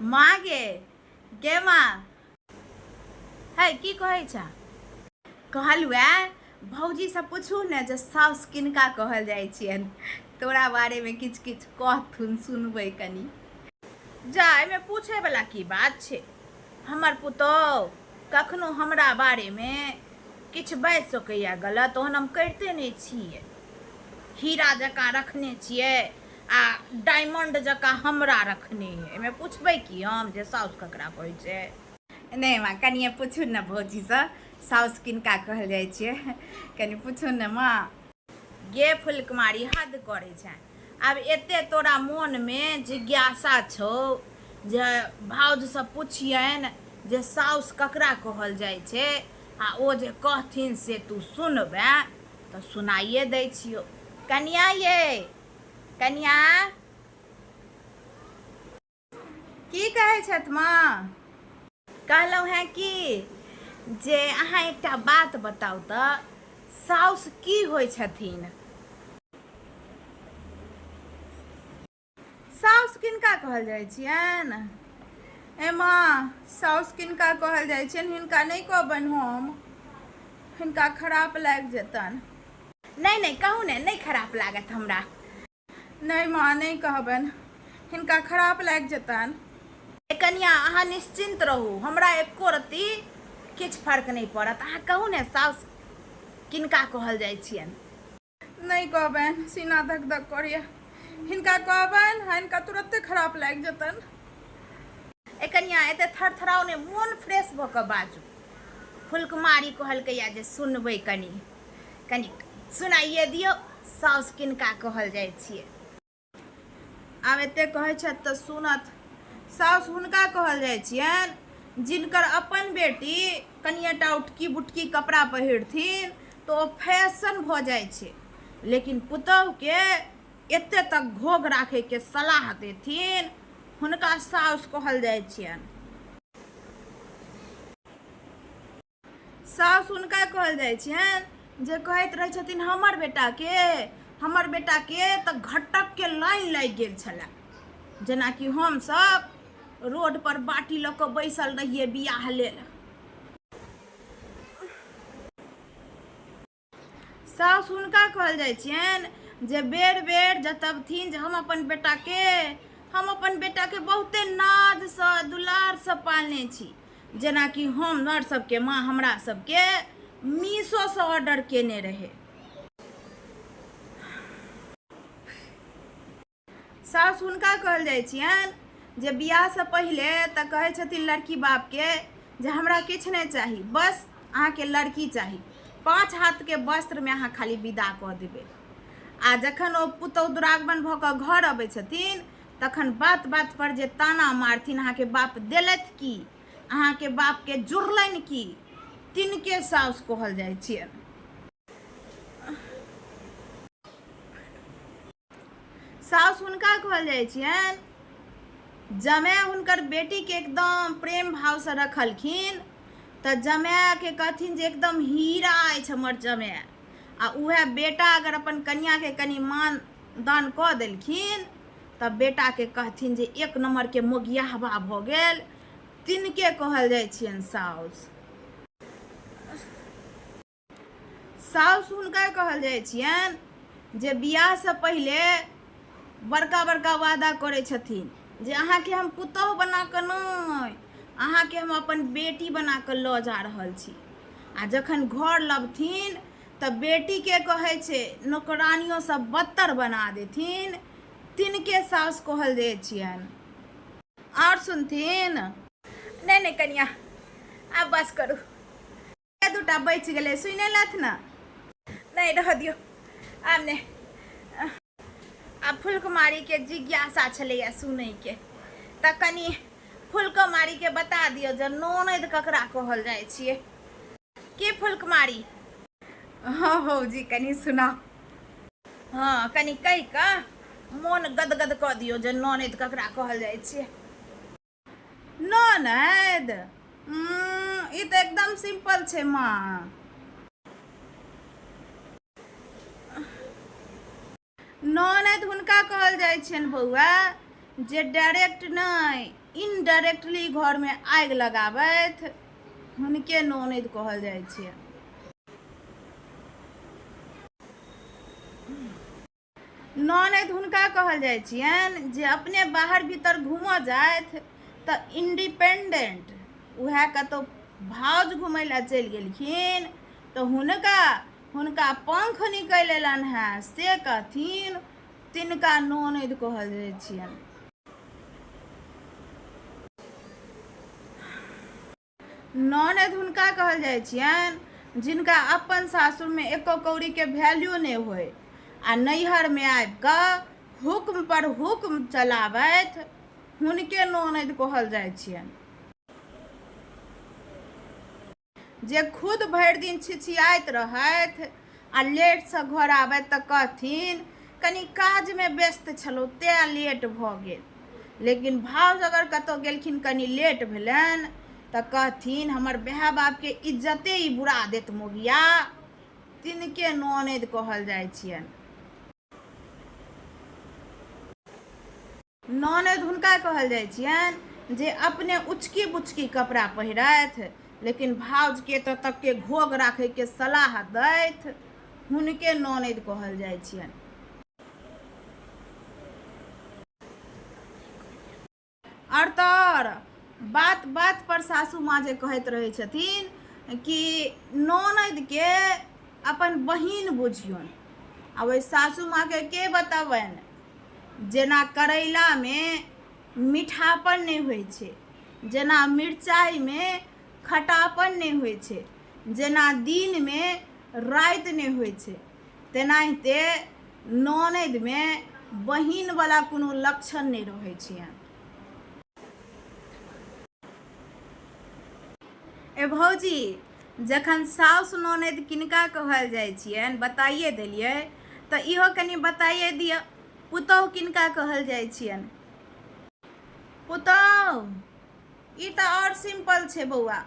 माँ गे, गे माँ, है की कहै छ? कहलहुँ भौजीसँ पूछू ने जे साउस किनका कहल जाइ छियनि, तोरा बारेमे किछु किछु कहथुन, सुनबै कनि। जा, एहिमे पूछैवला की बात छै? हमर पुतोहु कखनो हमरा बारेमे किछु बाजि सकैए गलत? ओहन हम करिते नहि छियै। हीरा जकाँ रखने छियै आ डायमंड जकाँ हमरा रखने यऽ। एहिमे पुछबै की हम जे साउस ककरा कहै छै? नहि माँ, कनिए पूछू ने भौजीसँ, साउस किनका कहल जाइ छियै, कनि पूछू ने माँ। गे फुलकुमारी, हद करै छै। आब एते तोरा मोनमे जिज्ञासा छौ जे भाउजसँ पुछियनि जे साउस ककरा कहल जाइ छै, आ ओ जे कहथिन से तू सुनबे, तऽ सुनाइए दै छियौ। कनिया ये, कनिया, की कहै छथि माँ? कहलहुँ हेँ कि जे अहाँ एकटा बात बताउ तऽ, साउस की होइ छथिन? साउस किनका कहल जाइ छियनि? ए माँ, साउस किनका कहल जाइ छियनि? हिनका नहि कहबनि हम, हिनका खराप लागि जेतनि। नहि नहि, कहू ने, नहि खराप लागत हमरा। नहि माँ, नहि कहबनि, हिनका खराप लागि जेतनि। ए कनिया, अहाँ निश्चिन्त रहू, हमरा एको रत्ती किछु फर्क नहि पड़त। अहाँ कहू ने, साउस किनका कहल जाइ छियनि? नहि कहबनि, सीना धक धक करैए। हिनका कहबनि आ हिनका तुरन्ते खराप लागि जेतनि। ए कनिया, एते थरथराउ नहि, मोन फ्रेश भऽ कऽ बाजू। फुलकुमारी कहलकैया जे सुनबै, कनि कनि सुनाइए दियौ, साउस किनका कहल जाइ छियै। आब एते कहै छथि तऽ सुनत। साउस हुनका कहल जाइ छियनि जिनकर अपन बेटी कनिएटा उटकी बुटकी कपड़ा पहिरथिन तऽ ओ फैशन भऽ जाइ छै, लेकिन पुतहुके एते तक घोघ राखैके सलाह देथिन, हुनका साउस कहल जाइ छियनि। साउस हुनका कहल जाइ छियनि जे कहैत रहै छथिन, हमर बेटाके तऽ घटकके लाइन लागि गेल छलए, जेनाकि हमसभ रोड पर बाटी लऽ कऽ बैसल रहियै बियाह लेल। साउस हुनका कहल जाइ छियनि जे बेर बेर जतबथिन जे हम अपन बेटाके बहुते नाजसँ दुलारसँ पालने छी, जेनाकि हमर सबके माँ हमरा सबके मीशोसँ ऑर्डर केने रहै। साउस हुनका कहल जाइ छियनि जे बियाहसँ पहिले तऽ कहै छथिन लड़की बापके जे हमरा किछु नहि चाही, बस अहाँके लड़की चाही, 5 हाथके वस्त्रमे अहाँ खाली विदा कऽ देबै। आ जखन ओ पुतहु दुरागमन भऽ कऽ घर अबै छथिन, तखन बात बात पर जे ताना मारथिन, अहाँके बाप देलथि की, अहाँके बापके जुड़लनि की, तिनके साउस कहल जाइ छियनि। साउस हुनका कहल जाइ छियनि जमाय हुनकर बेटीके एकदम प्रेम भावसँ रखलखिन तऽ जमायके कहथिन जे एकदम हीरा अछि हमर जमाय, आ उएह बेटा अगर अपन कनिआँके कनि मान दान कऽ देलखिन तऽ बेटाके कहथिन जे एक नम्बरके मोगियाहबा भऽ गेल, तिनके कहल जाइ छियनि साउस। साउस हुनका कहल जाइ छियनि जे बियाहसँ पहिले बड़का बड़का वादा करै छथिन जे अहाँके हम पुतोहु बना कऽ नहि, अहाँके हम अपन बेटी बना कऽ लऽ जा रहल छी, आ जखन घर लबथिन तऽ बेटीके कहै छै नौकरानियोसँ बदतर बना देथिन, तिनके साउस कहल जाइ छियनि। आओर सुनथिन? नहि नहि कनिया, आब बस करू, दूटा बचि गेलै, सुनि लेथ ने। नहि, रह दियौ, आब नहि। आब फुलकुमारीके जिज्ञासा छलैए सुनैके, तऽ कनि फुलकुमारीके बता दियौ जे ननैद ककरा कहल जाइ छियै। की फुलकुमारी? हँ भौजी, कनि सुनाउ। हँ, कनि कहि कऽ मोन गदगद कऽ दियौ जे ननैद ककरा कहल जाइ छियै। ननैद, ई तऽ एकदम सिंपल छै माँ। ननैद हुनका कहल जाइ छनि बौआ जे डायरेक्ट नहि इनडायरेक्टली घरमे आगि लगाबथि हुनके ननदि कहल जाइ छै। ननदि हुनका कहल जाइ छियनि जे अपने बाहर भीतर घूमऽ जाथि तऽ इंडिपेंडेंट, उएह कतहु भाउज घूमय लए चलि गेलखिन तऽ हुनका हुनका पंख निकलि अयलनि हेँ से कहथिन, तिनका ननदि कहल जाइ छियनि। ननदि हुनका कहल जाइ छियनि जिनका अपन सासुरमे एको कौड़ीके वैल्यू नहि होइ आ नैहरमे आबि कऽ हुक्म पर हुक्म चलाबथि, हुनके ननदि कहल जाइ छियनि। जे खुद भरि दिन छिछियाइत रहथि आ लेटसँ घर आबथि तऽ कहथिन कनि काजमे व्यस्त छलहुँ तेँ लेट भऽ गेल, लेकिन भाउज अगर कतहु गेलखिन कनि लेट भेलनि तऽ कहथिन हमर माय बापके इज्जते ई बुरा देत मोगिया, तिनके ननदि कहल जाइ छियनि। ननदि हुनका कहल जाइ छियनि जे अपने उचकी बुचकी कपड़ा पहिरथि लेकिन भाउजके एतऽ तकके घोघ राखैके सलाह दैथ, हुनके ननदि कहल जाइ छियनि। आओर तऽ आओर बात बात पर सासू माँ जे कहैत रहै छथिन कि ननदिके अपन बहिन बुझियौन, आ ओहि सासू माँके के बतबनि जेना करैलामे मीठापन नहि होइ छै, जेना मिरचाइमे खटापन नहि होइ छै, जेना दिनमे राति नहि होइ छै, तेनाहिते ननदिमे बहिनवला कोनो लक्षण नहि रहै छै। ए भौजी, जखन साउस ननदि किनका कहल जाइ छियनि बताइए देलियै तऽ इहो कनि बताइए दिअ पुतहु किनका कहल जाइ छियनि? पुतहु ई तऽ आओर सिम्पल छै बौआ।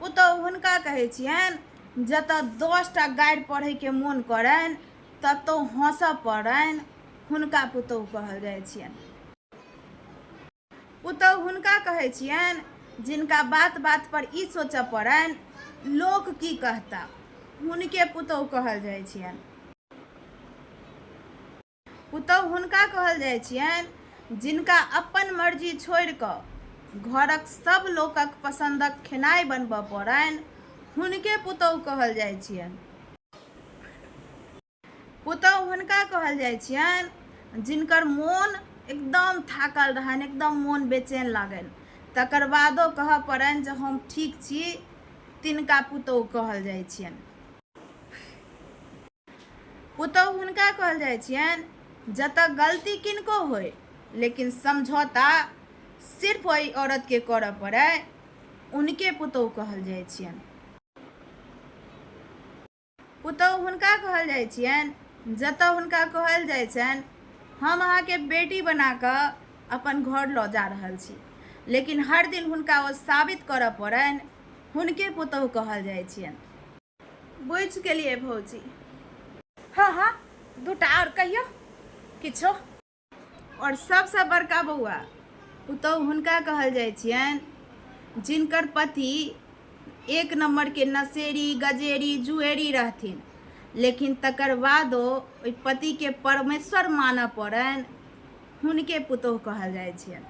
पुतहु हुनका कहै छियनि जतऽ 10टा गारि पढ़ैके मोन करनि ततऽ हँसऽ पड़नि, हुनका पुतहु कहल जाइ छियनि। पुतहु हुनका कहै छियनि जिनका बात बात पर ई सोचऽ पड़नि लोक की कहता, हुनके पुतहु कहल जाइ छियनि। पुतहु हुनका कहल जाइ छियनि जिनका अपन मर्जी छोड़ि कऽ घरक सब लोकक पसन्दक खेनाइ बनबऽ पड़नि, हुनके पुतहु कहल जाइ छियनि। पुतहु हुनका कहल जाइ छियनि जिनकर मोन एकदम थाकल रहनि, एकदम मोन बेचैन लागनि, तकर बादो कहऽ पड़नि जे हम ठीक छी, तिनका पुतहु कहल जाइ छियनि। पुतहु हुनका कहल जाइ छियनि जतऽ गलती किनको होइ लेकिन समझौता सिर्फ ओहि औरतके करऽ पड़ै, उनके पुतहु कहल जाइ छियनि। पुतहु हुनका कहल जाइ छियनि जतऽ हुनका कहल जाइ छनि हम अहाँके बेटी बना कऽ अपन घर लऽ जा रहल छी, लेकिन हर दिन हुनका ओ साबित करऽ पड़नि, हुनके पुतहु कहल जाइ छियनि। बुझि गेलियै भौजी। हँ हँ, दूटा आओर कहियौ किछो। आओर सबसँ बड़का बौआ पुतहु हुनका कहल जाइ छियनि जिनकर पति एक नम्बरके नशेरी गजेरी जुएरी रहथिन, लेकिन तकर बादो ओहि पतिके परमेश्वर मानऽ पड़नि, हुनके पुतहु कहल जाइ छियनि।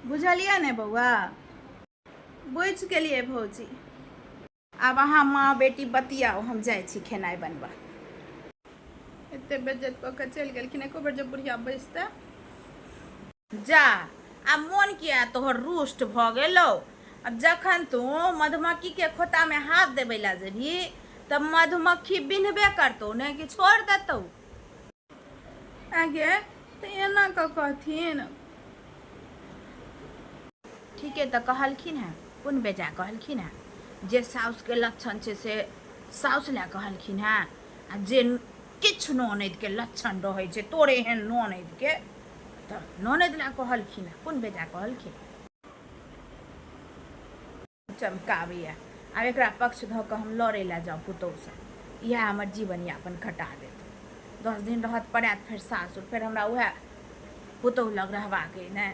बुझलियै ने बौआ? बुझि गेलियै भौजी। आब अहाँ माँ बेटी बतियाउ, हम जाइ छी खेनाइ बनबऽ। एते बेज्जत कऽ के चलि गेलखिन, एको बेर जे बुढ़िया बैसतै। जा, आब मोन किया तोहर रुष्ट भऽ गेलौ? आब जखन तू मधुमक्खीके खोतामे हाथ देबै लए जेबही तऽ मधुमक्खी बिन्हबे करतौ ने कि छोड़ि देतौ? आगे तऽ एना कऽ कहथिन। ठीके तऽ कहलखिन हेँ, कोन बेजाय कहलखिन हेँ। जे साउसके लक्षण छै से साउस लए कहलखिन हेँ, आ जे किछु ननदिके लक्षण रहै छै तोरे एहन ननदिके तऽ ननदि लए कहलखिन हेँ, कोन बेजाय कहलखिन। चमकाबैए आब एकरा पक्ष धऽ कऽ हम लड़ै लए जाउ पुतहुसँ, इएह हमर जीवन यापन कटा देत। 10 दिन रहत पड़ायत फेर सासुर, फेर हमरा उएह पुतोहु लग रहबाक अइ ने।